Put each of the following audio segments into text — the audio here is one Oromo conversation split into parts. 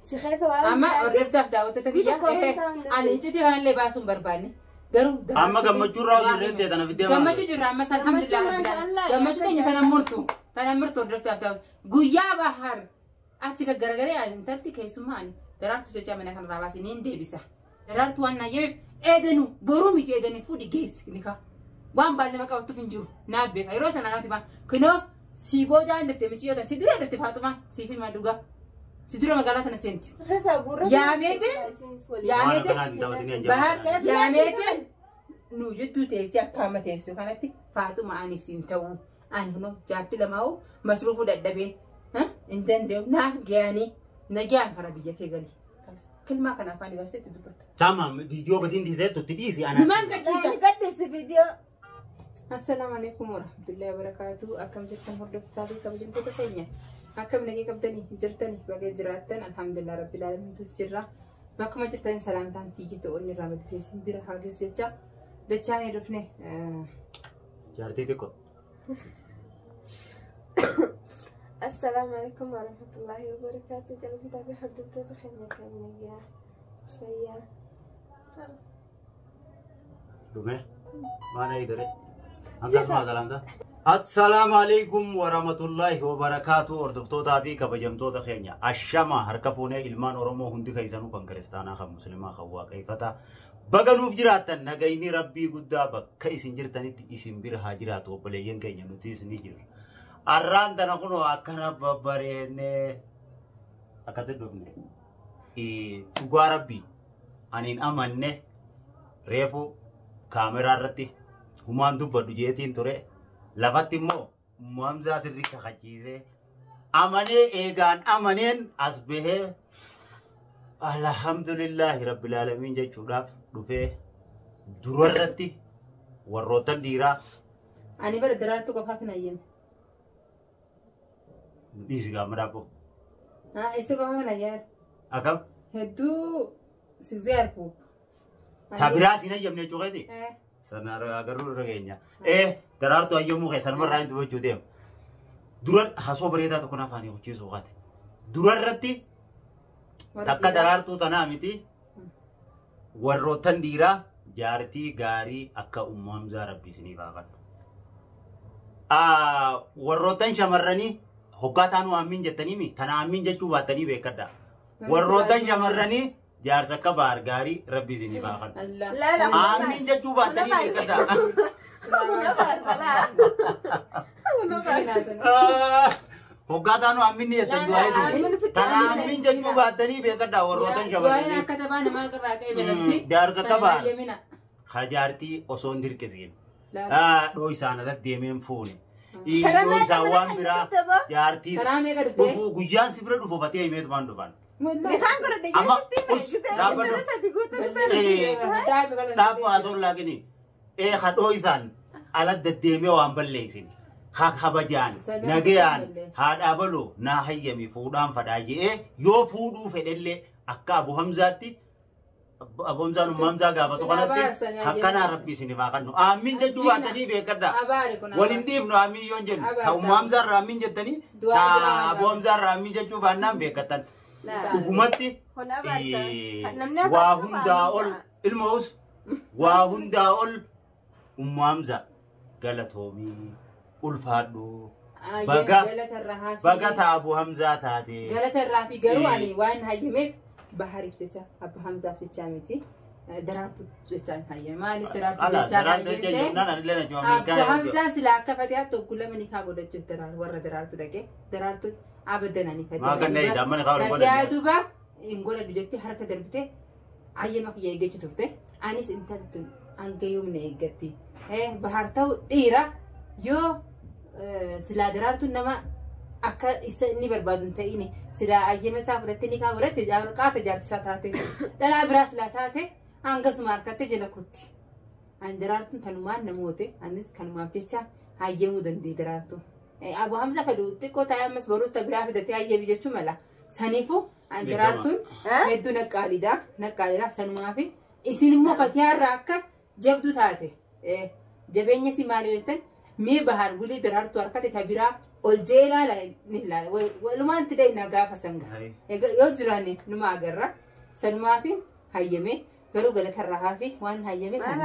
Si keessa waan Amma hordoftaaf daawwattoota Biyya kiyya tokko hordoftaa hin ani iccitii kanallee baasuu hin barbaanne. Garuu Amma gammachuu irraa hojii irratti tana fiddee maali? Gammachuu jirra ammas alhamdulillah Gammachuu rabbil maashaallah. alamin. Gammachuu teenya tana murtu tana murtu hordoftaaf daawwattoota. Guyyaa Bahar achi gaggaragaree ani intalti keessummaa ani Daraartuu jecha mana kanarraa baasee niin deebisa. Daraartuu waan naan jedheef eedenu boruu miti eedeni fuudhi geessi ni kaa. Waan baal nama qabattuuf hin jiru naaf beeka yeroo sana naati baan kunoo si boodaan dhufte miti yoo ta'e si dura dhufte Faaxumaan siif hima dhugaa. Si dura magaalaa tana seenti. Si keessaa guurra. Yaameetiin Waan yaameetiin akkanaa hin taphatin hin Bahar jedhamu. yaameetiin nu jidduu teessee akka amma teessu kanatti Faaxuma ani siin ta'u ani kunoo jaartii lamaa'u masruufuu dadhabee hin danda'u naaf ga'anii nagaan kara biyya kee gali. Kilmaa kana afaan baastee itti dubbatta. Sama viidiyoo gatiin dhiisee tutti dhiisi ana. Numaan gadhiisa. Gaddisi viidiyoo. Assalaamu alaikum warahmatullahi wabarakatuh. Akkam jirtan hordoftootaa fi kabajamtoota keenya. Akkam nagee qabdanii jirtanii baga jiraattan alhamdulillah rabbil alamin tus jirra. Bakkuma jirtan salaamtaan tiyyee ta'oonni irraa madditee isin bira haa geessu jecha dachaanii dhufne Jaartii xiqqoo. Assalaamu alaikum warahmatullahi wabarakaatuh. Jaalatamtaa fi hordoftoota keenya akkam nagaa fayyaa. Dhume maal eegdare? Hanqasuma salaamtaa. Assalaamu alaikum warahmatullahi wabarakaatuh hordoftootaa fi kabajamtoota keenya. Ashama harka fuunee ilmaan Oromoo hundi keessanuu kan kiristaanaa kan musliimaa kan waaqeffataa. Baga nuuf jiraattan nagayni rabbii guddaa bakka isin jirtanitti isin bira haa jiraatu obboleeyyan keenya nuti ni jirra. Arraan tana kunoo akkana babbareennee akkasitti dhufne. Dhugaa rabbii ani hin amanne reefu kaameraa irratti humaan dubbadhu jeetiin ture. Lafatti immoo Ummu Hamzaa sirri kakachiisee amanee eegaan amaneen as bahee alhamdulillahi rabbil aalamiin jechuudhaaf dhufee durarratti warroottan dhiiraa Ani bara Daraartuu qofaaf hin hayyame. Dhiisi gaama daabboo. Isa qofaaf hin hayyame. Akkam? Hedduu sigzee argu. Ta biraa siin hayyamne jechuu keeti? Sana agaruu irra keenya. Daraartuu hayyamuu kee sanuma irraa hin dubbachuu deema. Dura hasoo bareedaa tokko naaf aanii hucciisuu kaate. Dura irratti takka Daraartuu tanaa miti warroottan dhiiraa jaartii gaarii akka Ummu Hamzaa Rabbi isiniif haa kennu. Warroottan shamarranii hoggaa taanuu aammiin jettanii tana aammiin jechuu baattanii beekadha. Warroottan shamarranii jaarsa akka Bahar gaarii Rabbi isiniif haa kennu. Allah. Laala. Aammiin jechuu baattanii beekadha. Kuna baarsa. Hoggaa taanuu aammiin ni jettan du'aa jechuudha. Tana aammiin jechuu baattanii beekadha warroottan Du'aayin shamarranii. akka taphaa namaa irraa qeebalamti. Jaarsa akka Bahar. Ka jaartii osoo hin dirqisiin. Dhoo isaan alatti deemeen fuune. Karaa Dhoo isaan meeqa waan mana biraa kan dhufte boo? jaartii Karaa meeqa dhuftee? dhufuu guyyaan si bira dhufu fatee himeetumaan dhufan. Nikaan godhadhe Amma jechuutti us dhaabbadhu. sadi guutuu dhufte. Dhaabbu haa ta'u laakini. Ka dhoo isaan ala deddeemee waan balleessin. Ka kabajaan nagayaan haadhaa baloo naa hayyami fuudhaan fadhaa je'ee yoo fuudhuu fedhellee akka Abu Hamzaatti Abu Hamzaan Ummu Hamzaa gaafatu kanatti akkanaa Rabbi isiniif haa kennu. Aamiin jechuu baatanii beekadha. Wal hin dhiifnu aamiin yoo hin jennu. Ta Ummu Hamzaa irraa aamiin jettanii ta Abu Hamzaa irraa aamiin jechuu baannaan beekattan. Dhugumatti Kun abaarsa. Namni waa abaarsa hundaa ol ilma us waa hundaa ol Ummu Hamzaa galatoomii ulfaadhu baga baga ta Abu Hamzaa taate. Galata irraa fi garuu ani waan hayyameef Bahariif jecha Abba Hamzaaf jecha miti. Daraartuu jechaan hayyame. Maaliif Daraartuu Ala jechaan Daraartuu jecha hayyamte? jennaan anillee na Abba milkaa'e. Hamzaan silaa akka fatee haa tokko lama ni kaa godhachuuf Daraar warra Daraartuu dhaqee Daraartuun abadan ani fatee. Maa kan eeyida amma ni kaa wal Fatiyaa godhan. duuba hin godhadhu jettee harka darbitee hayyama kiyya eeggachuu turte. Anis intaltun hanga yoomna eeggatti. Bahar ta'u dhiira yoo silaa Daraartuun nama akka isa inni barbaadu hin ta'in silaa hayyama isaa fudhattee ni kaa godhatte qaata jaarti isaa taate dhalaa biraa silaa taate hangasuma harkattee jala kutti. Ani Daraartuun tanumaan namoote anis kanumaaf jecha hayyamuu danda'e Daraartuu. Abu Hamza fedhu xiqqoo taa'ee ammas boruus ta biraa fidatee hayyami jechuu mala. Saniifuu ani Beekama. Daraartuun hedduu naqqaaliidha. Naqqaaliidha sanumaaf isin immoo Fatiyaarraa akka jabdu taate jabeenya si maali jettan mee Bahar wilii Daraartuu harkate ta biraa Ol jee ilaala ni ilaala. Walumaan tidhee na gaafa sanga. Yoo jiraanne numa agarra. Sanumaa fi hayyame garuu galatarraa hafi waan hayyame kana.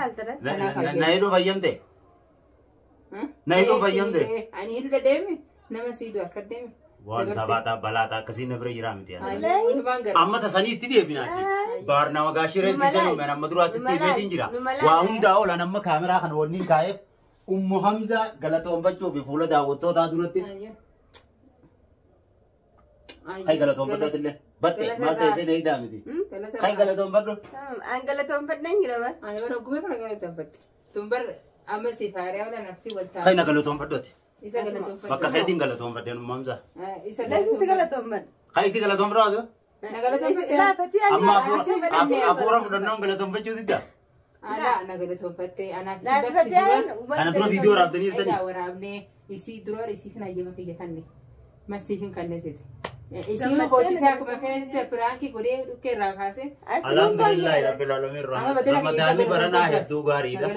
Na hidhuu fayyamte? Na hidhuu fayyamte? Ani hidhuu daddeeme nama si hidhuu akka deeme. Waan sabaataa balaataa akkasii na bira jiraa miti. Amma tasanii itti deebinaati. Baar nama gaashiree siisan uume amma duraatti itti deebiin jira. Waa hundaa oolan amma kaameraa kana waliin kaa'eef Ummu Hamza galatoonfachuu fi fuula daawwattootaa duratti. Kai galatoonfadhu illee. Batte maal ta'e na hidhaa miti. Kai galatoonfadhu. An galatoonfadhan jira ba. Ani bara ogummaa kana galatoonfatte. Tumbar amma si faariyaa wala nafsi waltaa. Kai na galatoonfadhuati. Isa galatoonfadhu. Bakka keetiin galatoonfadheen Ummu Hamza. Isa galatoonfadhu. Kai itti galatoonfadhu. Na galatoonfatte. Amma afuura fudhannoon galatoonfachuu didda. Ala na galatoonfatte anaaf si barsiisuudha. Kana dura viidiyoo waraabdanii jirtanii? Egaa waraabnee isii dura isii kana hayyama kiyya kanne. Masii hin kanne seeti. Isii boochisee akkuma feete piraankii godhee dhukkee irraa kaase. Alhamdulillahi rabbil alamin. Ramadaanni baranaa hedduu gaariidha.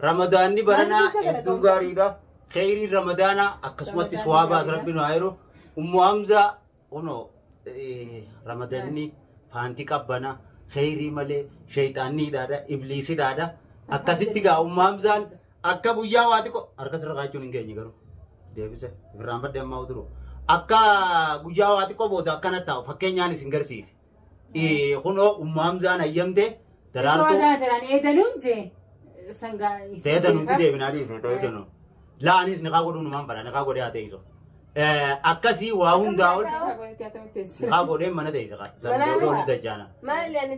Ramadaanni baranaa hedduu gaariidha. Kheyriin ramadaanaa akkasumatti suwaabaas rabbi nu haa jiru. Ummu Hamza kunoo ramadaanni faanti qabbanaa. Kheyrii malee shayxaanniidhaadha ibliisidhaadha akkasitti gaa Ummu Hamzaan akka guyyaa waa xiqqoo harka sirra kaachuun hin geenye garuu deebise irraan fadde ammaa uturu akka guyyaa waa xiqqoo booda akkana taa'u fakkeenyaan isin garsiise kunoo Ummu Hamzaan hayyamte daraartuu ta'eedanuutti deebinaa dhiifne ta'eedanuu laanis ni kaa godhuu numaan fadha ni kaa godhee haa ta'e akkasii waa hundaa ol haa godheen mana ta'e sanboodoo ni dajaana.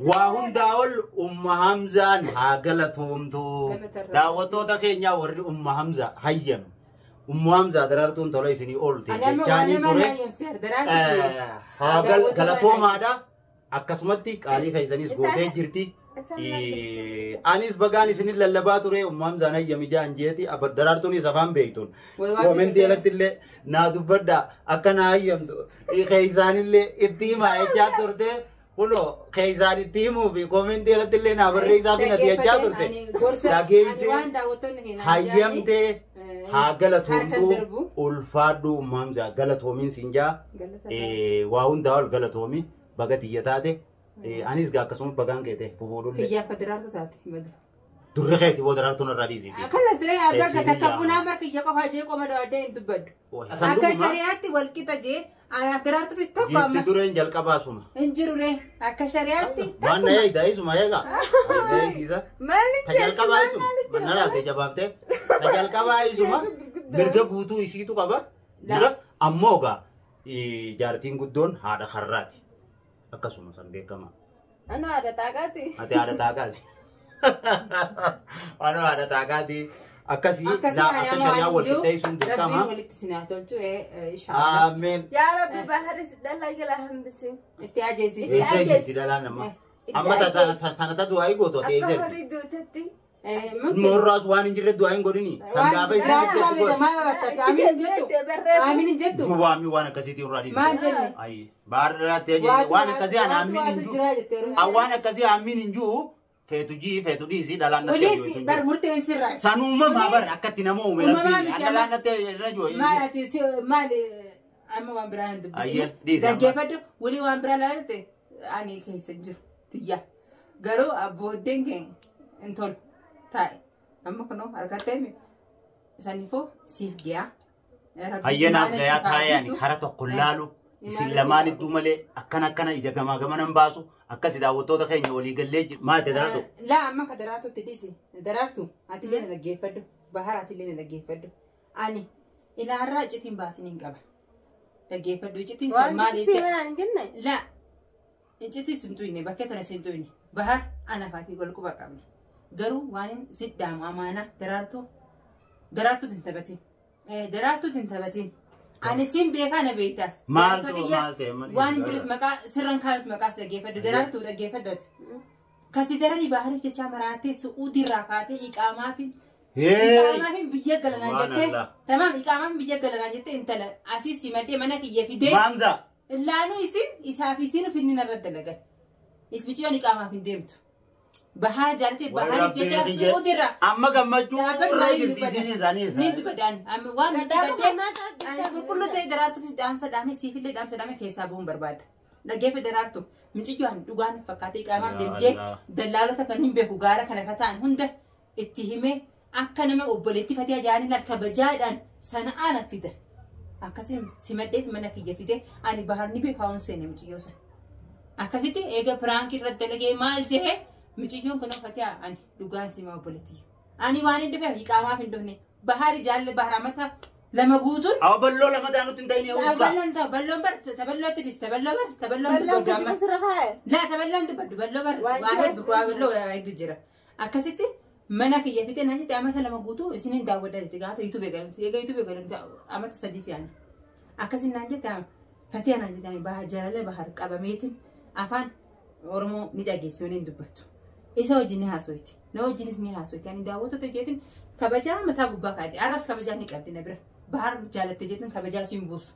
Waa hundaa ol Ummu Hamzaan haa galatoomtu. Daawwattoota keenyaa warri Ummu Hamza hayyame. Ummu Hamza daraartuun tola isinii oolte jechaanii ture. Haa galatoomaadha. Akkasumatti qaalii keessanis gootee jirti. Anis bagaan isinin lallabaa ture Ummu Hamzaan hayyami jaan jeeti daraartuunis afaan beektuun. Koomentii alatti illee naa dubbadha akka naa hayyamtu keessaanillee itti himaa jechaa turte kunoo keessaan itti himuu fi koomentii alatti illee naa barreessaa fi nati jechaa turte. Dhageessee hayyamtee haa galatoomtu ulfaadhu Ummu Hamzaa galatoomiin siin jaa waa hundaa ol galatoomi baga tiyya taate. Anis gaa akkasuma bagaan keete fufuudhullee. Kiyyaaf daraartuu taate baga. Durri keeti boo daraartuun irraa dhiisii. Akkas siree bakka takka funaa marka kiyya qofaa jee qoma daawwadee hin dubbaddu. Akka shari'aatti wal qixa jee anaaf daraartuufis tokko amma. Giifti dureen jalqabaa suma. Hin jiru ree akka shari'aatti. Waan na eegda isuma eega. Maali Ta jalqabaa isuma. Manna laalte jabaaftee. Ta jalqabaa isuma mirga guutuu isiitu qaba. Dura ammoo gaa jaartiin guddoon haadha karraati. Akkasuma san beekamaa. Anu haadha taaqaati. Ati haadha taaqaati. Anu haadha taaqaati. Akkasii akka shari'aa wal qixxeessuun dirqama. Rabbiin walitti sinaa tolchu inshaAllah. Ameen. Yaa Rabbi baharis dhalaa jala hambisi. Itti ajeesi. Eessa jirti dhalaan nama? Amma tana ta du'aa gootu ati eessa Akka jirti? horii duutetti. Morraas waan hin jirre du'aa hin godhini. Sangaafa isin jechuun godhi. Amiin hin jettu. Duwwaami waan akkasiitiin irraa dhiisee. Maal jenne? Ayi. Baarraatti waan akkasii ana amiin hin jiru. Waan akkasii amiin hin jiru. Feetu jii feetu dhiisii dhalaan natti Waliis bar murteen sirraa. San uumamaa bar akkatti nama uume rabbiin. Dhalaan natti irra jiru. Maal ati maal amma waan biraa hin dubbisine. Dhaggeeffadhu walii waan biraa laalte ani keessa hin jiru tiyya. Garuu abbooddeen keenya hin tolu taa'e. Amma kunoo harkattee saniifuu siif gayaa. Hayyanaaf gayaa taa'ee ani kara tokko laalu. Isin lamaan iddoo malee akkana akkana ija gamaa gamanan baasu akkasi daawwattoota keenya walii gallee jiru. Maal ta'e daraartu? Laa amma ka daraartutti dhiisi. Daraartu ati illee na dhaggeeffadhu. Bahar ati illee na dhaggeeffadhu. Ani ilaarraa iccitiin baasin hin qaba. Dhaggeeffadhu iccitiin sun maali? Waan iccitii manaan hin jenne? Laa iccitii sun tuyne bakkee tana sun tuyne. Bahar ana faatii wal quba qabna. Garuu waan hin siddaamu amaanaa daraartu daraartuutti hin taphatin. Daraartuutti hin taphatin. Ani siin beekaa na beektaas. Maal ta'e maal ta'e waan hin jiris maqaa sirran kaayus maqaas dhaggeeffadhu daraartuu dhaggeeffadhu. Kasi daranii bahariif jecha maraatee su'uudirraa kaatee iqaamaa fi biyya galanaan jettee tamaam iqaamaa fi biyya galanaan jettee intala asii simadhee mana kiyya fidee. Maamza. Laanuu isin isaaf isin finni narra dalagan. Isbichiyoon iqaamaaf hin deemtu. Bahar jaalate bahar jecha suudirra. Amma gammachuu irra jirti isiin isaanii. Ni dubbatan waan nuti gaddee ani qulqulluu ta'e daraartuufis dhaamsa dhaame siifillee dhaamsa dhaame keessaa bu'uun barbaada. Dhaggeeffa daraartu miciyyoo dhugaan fakkaatee qaamaaf deemjee dallaalota kan hin beeku gaara kana ka ta'an hunda itti himee akka nama obboleetti fatee jaanii laal kabajaadhaan sana'aan fida. Akkasiin simadheef mana kiyya fide ani baharni beekaa waan seene miciyyoo sana. Akkasitti eega piraankii irratti dalagee maal jehee miciyyoon kun fatee ani dhugaan simaa obboleetti. Ani waan hin dhufeef qaamaaf hin dhufne bahari jaalle bahara mata lama guutuun. Awa balloo lama ta'anutti hin ta'in yoo uffaa. Balloon ta'u balloon bar taballootti dhis taballoo bar taballoon Balloon kutu sirra kaa'e. Laa taballoon dubbaddu balloo bar waa hedduu waa balloo waa hedduu jira. Akkasitti mana kiyya fitee naan jette amata lama guutuu isiniin daawwadhaa jette gaafa yuutubee galamte egaa yuutubee galamte amata sadii fi ani. Akkasiin naan jette fatee naan jette baha jaalala bahar qabameetiin afaan Oromoo ni dhageessi waliin dubbattu. Isa wajjin ni haasoyti. Na wajjinis ni haasoyti. Ani daawwattoota jeetiin kabajaa mataa gubbaa kaadde. Arras kabajaa ni qabdi na bira. Bahar jaalatte jeetiin kabajaa siin buusu.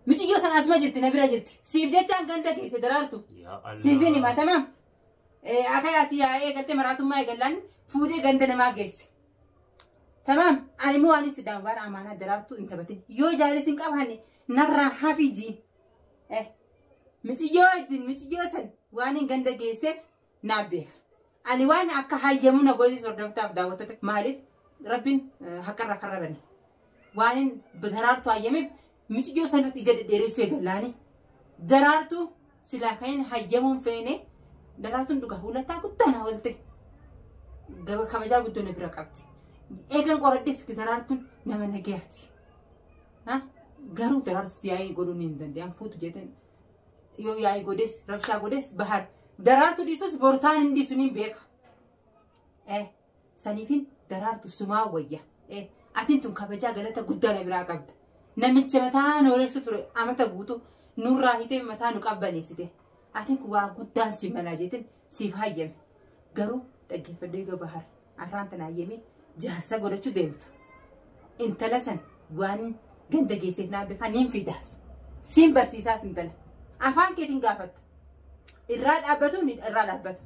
Miciyyoo sana asuma jirti na bira jirti. Siif jechaan ganda keessa daraartu. Siifiin himatamaam. Akka ati yaa'ee eegaltee maraatummaa eegallaan fuudhee ganda namaa geesse. Tamaam ani immoo waan itti daawwaan amaanaa daraartu hin taphatin. Yoo jaalala siin qabaanne narraa hafii jiin. Miciyyoo wajjin miciyyoo san waan hin ganda geesseef naaf beeka. Ani waan akka hayyamu na godhis hordoftaaf daawwattoota maaliif rabbiin haqarraa karra bane. Waan hin daraartu hayyameef miciyyoo sanarratti ija dhedheeressuu eegallaani. Daraartu silaa kan hin hayyamuun feene daraartuun dhugaa hulataa guddaa na oolte. Kabajaa guddoo na bira qabdi. Eegan qoradhees daraartuun nama nagayaati. Garuu daraartu yaa'ii godhuun hin danda'an fuutu jeetan yoo yaa'ii godhes rabshaa godhes bahar. Daraartu dhiisus bortaan hin dhiisu niin beeka. Saniifin daraartu sumaa wayya. Atiin tun kabajaa galata guddaa na biraa qabda. Namicha mataa nooressu ture amata guutuu nurraa hitee mataa nu qabbaneessite. Atiin kun waa guddaan si malaa jeetin siif hayyame. Garuu dhaggeeffadhu eega bahar arraan tana hayyame jaarsa godhachuu deemtu. Intala san waan ganda geesseef naa beekaa niin fidaas. Siin barsiisaas intala. Afaan keetiin gaafattu. Irraa dhaabbatu irraa dhaabbata.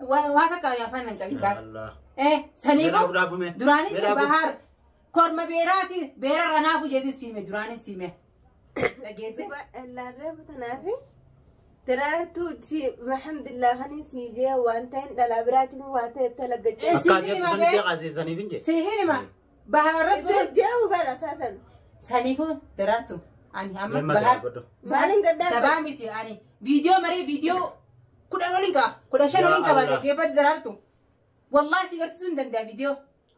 Waa takka afaan hin qabin baata. Saniifuu duraanis bahar korma beeraati beera ranaafu jeetin siime duraanis siime. Dhageesse. Laarree butanaafi daraartuu alhamdulillah kan siijee waan ta'een dhalaa biraatiin waa ta'e talaggachuu. Akka jettu sanitti hin jee. Sihin hima baharras biras jeewu bara saasan. Saniifuu daraartu ani amma bahar. Maaliin gaddaa. Sabaa miti ani viidiyoo maree viidiyoo. Kudhan waliin qaba. 15 waliin qaba. Dhaggeeffadhu daraartu. Wallaahi si garsiisuu hin danda'a viidiyoo.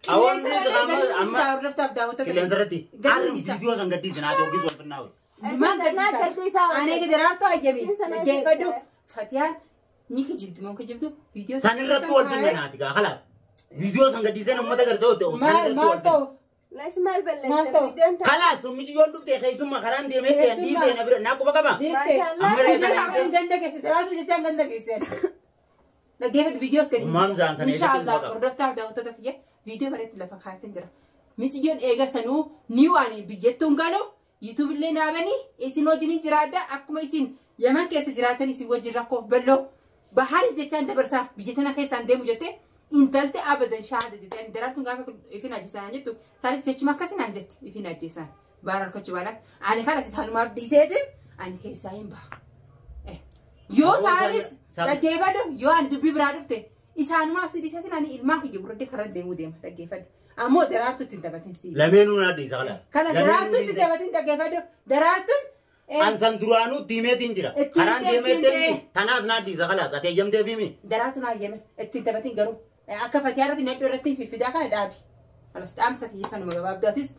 Qilleensa malee gadi dhiisu hordoftaaf daawwattoota. Qilleensa irratti. Arri viidiyoo san gaddiisin haa ta'u gizu walfinnaa wayii. Maal gaddiisa? Ani eega daraartu hayyame. Dhaggeeffadhu. Fatiyaan ni kijibdu moo kijibdu viidiyoo. San irratti walfinna naati gaa khalaas. Viidiyoo san gaddiiseen uummata gartee ta'u san irratti walfinna. Lash maal balleessa viidiyoon ta'a. Khalaas miciyyoon dhufte keessummaa karaan deemee ta'e dhiisee na bira naa quba qaba. Maashaallah. Ganda keessa daraartu jechaan ganda keessa. Dhaggeeffadhu viidiyoof gadi. Inshaallah hordoftaaf daawwattoota kiyya viidiyoo bareetti lafa kaa'ateen jira. Miciyyoon eega sanuu ni waan biyyattuun galu yuutuubillee naabanii isin wajjin jiraadha akkuma isin Yaman keessa jiraatan isin wajjin rakkoof balloo bahariif jechaan dabarsaa biyya tana keessaan deemu jettee intalti abadan shaahada jettee ani daraartuun gaafa ifin ajjeesaan jettu taanis jechuma akkasii naan jetti ifin ajjeesaan baara harkachuu baala ani kanas isaanumaaf dhiiseetiin ani keessaa hin baha. Yoo taanis dhaggeeffadhu yoo ani dubbii biraa dhufte isaanumaaf si dhiiseetiin ani ilmaan kiyya gurraddee karra deemuu deema dhaggeeffadhu. Ammoo daraartuu ittiin taphatin si. Lameenuu na dhiisa kalaas. Kana daraartuu ittiin taphatin dhaggeeffadhu daraartuun. An san duraanuu diimeetiin jira. Karaan deemeetiin tanaas na dhiisa kalaas ati eeyyamtee fiimi. Daraartuu na eeyyame ittiin taphatin garuu akka fatiyaa irratti nadhoo irratti fiffidaa kana dhaabi. Alas dhaamsa kiyya kanuma gabaabdaatis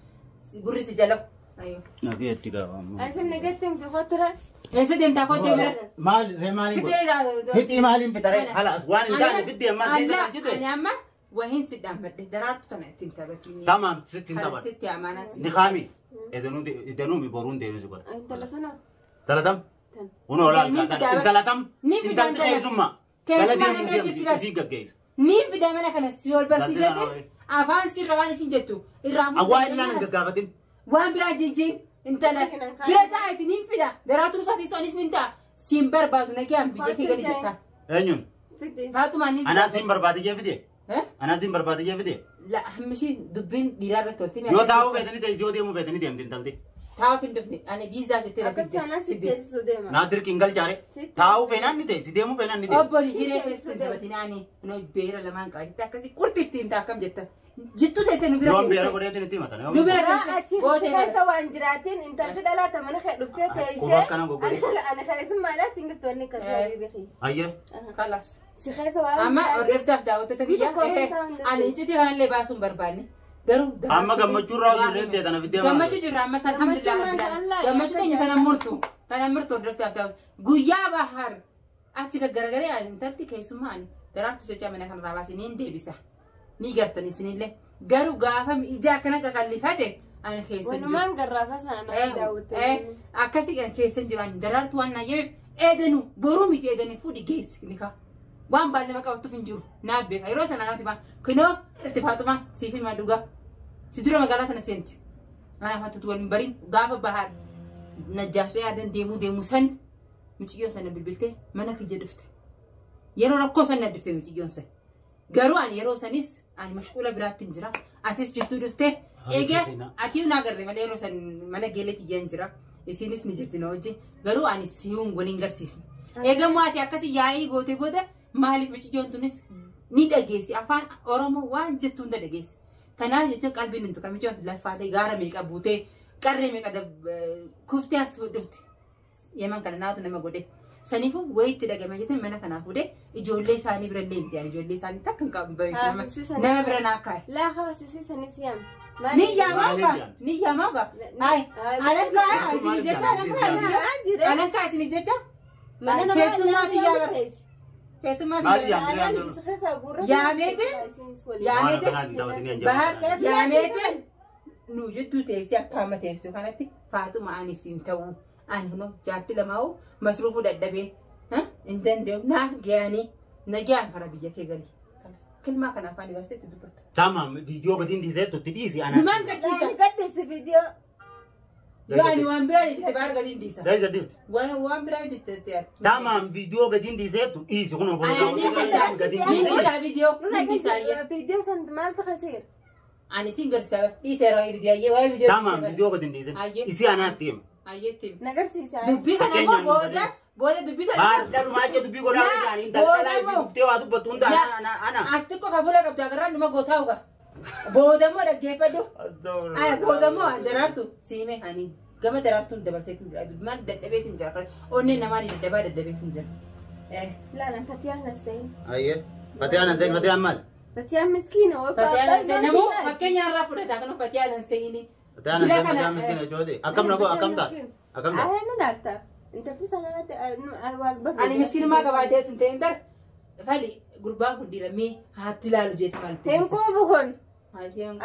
gurri si jala. Nafi itti gabaabaa. Asin nagatti himtu kottura. Eessa deemtaa koo deemira? Maal ree maaliin godhe? Fixii maaliin fixaree? Kalaas waan hin taane fixii ammaa keessa jite. Ani amma wahiin si dhaammadhe daraartu tana ittiin taphatiin. Tamaam sitti hin taphadhe. Sitti amaanaa. Ni kaami. Edanuumi boruun deemee si godha. Intala sana. Intala tam? Kun olaal intala tam? Intalti keessummaa. Keessummaa namni jirti bas. Isii gaggeessa. Ni fida mana kana si ol barsiiseetiin afaan sirra waan isin jettu irraa Awwaa illaan hin gaggaafatin. Waan biraa jijjiin intala bira taa'eeti ni fida daraartuun isaa keessoo anis ni ta'a siin barbaadu nagayaan biyya kee gali jettaan. Eenyuun? Faatumaa ni Anaan siin barbaade jee fide. Anaan siin barbaade jee fide. La hammishi dubbiin dhiiraa irratti tolti. Yoo taa'uu feetanii ta'e yoo deemuu feetanii deemti intalti. Taa'uuf hin dhufne ani viizaaf jettee Akka sanaan si teessisuu deema. Naa dirqiin galchaare. Taa'uu feenaan ni ta'e si deemuu feenaan ni ta'e. Obboli hiree teessoo jabatin ani no beera lamaan qaba jette akkasii qurxi ittiin ta'a akkam jetta. Jittuu teessee nu bira Yoon beera teessee. godheetiin itti himatan. Nu bira Maa teessee. achi Gootee keessa waan jiraatiin intalli dhalaata mana kee dhuftee teessee. Quba akkana goggoree. Ani keessummaadhaatti hin jirtu wanni kan beekii. Ayyee. Kalas. Si keessa waan Amma jiraatiin. hordoftaaf daawwattoota kiyya. Ani iccitii kanallee baasuu hin barbaanne. Garuu Amma gammachuu irraa hojii irratti tana fiddee maal? Gammachuu jirra ammas alhamdulillah rabbil alamin. Gammachuu teenya tana murtu. Tana murtu hordoftaaf daawwattoota. Guyyaa bahar achi gaggaragaree ani intalti keessummaa ani daraartu socho'aa mana kanarraa baasee niin deebisa. Ni gartan isinillee. Garuu gaafa ija akkana qaqallifate ani keessa hin jiru. Walumaan garraasaa sana nama daawwattee. Akkasii ani keessa hin jiru ani daraartu waan naa yemeef eedanu boruu miti eedanii fuudhi geessi ni kaa. Waan baal nama qabattuuf hin jiru naaf beeka yeroo sana naati baa kunoo itti faatuma siif hima dhugaa si dura magaalaa tana seenti. Anaaf hattutu waliin bariin gaafa bahar najjaasee yaadan deemuu deemuu san muciyyoo sana bilbiltee mana kiyya dhufte. Yeroo rakkoo san na dhufte muciyyoon san. Garuu ani yeroo sanis ani mashquula biraatti hin jira. Atis jittuu dhuftee eegee ati na agarre malee yeroo san mana geeletti iyyaan jira. Isinis ni jirti na wajjin. Garuu ani siyuun waliin garsiisne. Eegammoo ati akkasii yaa'ii goote booda maaliif muciyyoon tunis ni dhageessi afaan Oromoo waan jettu hunda dhageessi. Kanaaf jecha qalbiin hin tuqame muciyyoon laffaatee gaara meeqa buutee qarree meeqa kuftee as dhufte. Yeman kana naatu nama godhe. Saniifuu wayitti dhagame jechuun mana kanaa fuudhee ijoollee isaanii bira illee miti. Ijoollee isaanii takka hin qabu nama bira naa kaa'e. Laa haasisiisanis yaam. Ni yaamaa gaa ni yaamaa gaa. Ayi alan kaa isiniif jecha alan kaa alan kaa isiniif jecha. Mana namaa Keessummaa xiyyaa bara. Keessummaa xiyyaa. Yaameetiin yaameetiin bahar yaameetiin nu jettuu teessee akka amma teessu kanatti faatuma ani siin ta'uu. Ani kunoo jaartii lamaa'u masruufuu dadhabee hin danda'u naaf ga'anii nagaan karaa biyya kee gali. Kilmaa kana afaan baastee itti dubbatta. Sama viidiyoo gadiin dhiisee tutti dhiisi ana. Numaan gadhiisa. Gadhiisi viidiyoo. Yoo ani waan biraa jette baara gadiin dhiisa. Dai gadiin. Waan biraa jette. Tama viidiyoo gadiin dhiisee tu dhiisi kun obbo. Min dhiisaa viidiyoo. Min dhiisaa. Viidiyoo san maaltu kasiir? Ani siin garsiisa dhiiseera waa'ee viidiyoo waa'ee viidiyoo. Tama viidiyoo gadiin dhiise. Isii anaatti hima. Ayyetti. Nagarsiisa. Dubbii kana immoo booda booda dubbii kana. Maal maal dubbii godhaa jiranii intalli dhuftee waa dubbattu hunda ana. Ati qofa fuula qabdu agarraan numa gootaa uga. Booda immoo dhaggeeffadhu. Booda immoo daraartu siime ani gama daraartuun dabarseetiin jira. Maal dadhabeetiin jira. Onneen namaa ni dadhabaa dadhabeetiin jira. Laalaan Fatiyaan Hasseen. Ayyee. Fatiyaan Hasseen Fatiyaan maal? Fatiyaan miskiina. Fatiyaan Hasseen namuu fakkeenya irraa fudhata kan Fatiyaan Hasseeni. Fatiyaan Hasseen Fatiyaan miskiina jechuudha. Akkam na akkam ta'a? Akkam ta'a? Ayi ni laata. Intalli sana waan Ani miskiinummaa qabaatee sun ta'in bar fali gurbaan kun dhiiramee haatti ilaalu jeeti maal Hin quubu kun.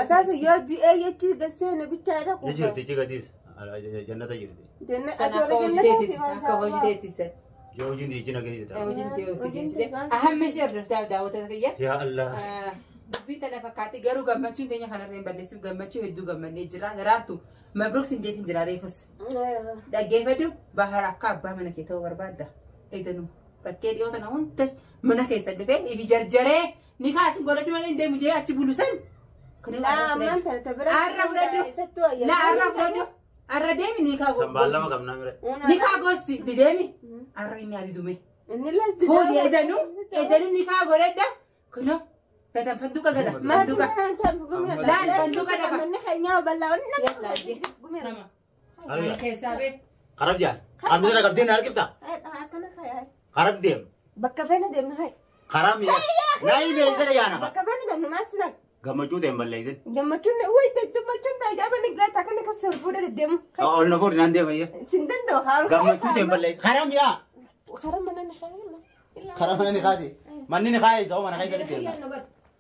Asaas yoo du'ee jechi gassee na bichaadha quufa. Ni jirti jigatiis jannata jirti. Sana akka hojii akka hojii teetis. Yoo hojiin jina geessite. Hojiin teessise geessite. Ahammi ishee hordoftaaf daawwattoota kiyya. Yaa Allah. Dubbii tana fakkaatti garuu gammachuun teenya kanarra hin balleessuuf gammachuu hedduu gammannee jira. Daraartu mabruuk sin jeetiin jira reefus. Dhaggeeffadhu bahar akka abbaa mana kee ta'uu barbaadda. Eeganuu bakkee dhiyoo tana hunda mana keessa dhufee ifi jarjaree ni kaasin godhadhu malee hin deemu jee achi bulu san. Arra fudhadhu. Laa arra fudhadhu. Arra deemi ni kaa Sambaan lama qabnaa mire. Ni kaa gossi di deemi. Arra inni adi dume. Fuudhi eeganuu eeganuu ni kaa godhadha. Kunoo. Fatan fanduqa gala. Fanduqa. Laal fanduqa dhaqa. Keessaa bee. Qarab jaan. Qaamni sana qabdee na argifta? Qarab deem. Bakka feena deemna hayi. Karaa mi'a. Naa himee sana yaana. Bakka feena deemna maal sina. Gammachuu ta'e hin balleessin. Gammachuun wayi gammachuun tajaajila ni gilaa takka ni kasee fuudhee deemu. Ol na fuudhi naan deema iyyee. Sin danda'u haa. Gammachuu ta'e hin balleessin. Karaa mi'a. Karaa mana ni kaayee. Karaa mana ni kaate. Manni ni kaayee isa mana kaayee deemna.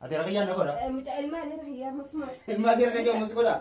Ati rakiyyaan na godha. Mucaa ilmaa ni rakiyyaan masuma. Ilmaa ni rakiyyaan masuma godha.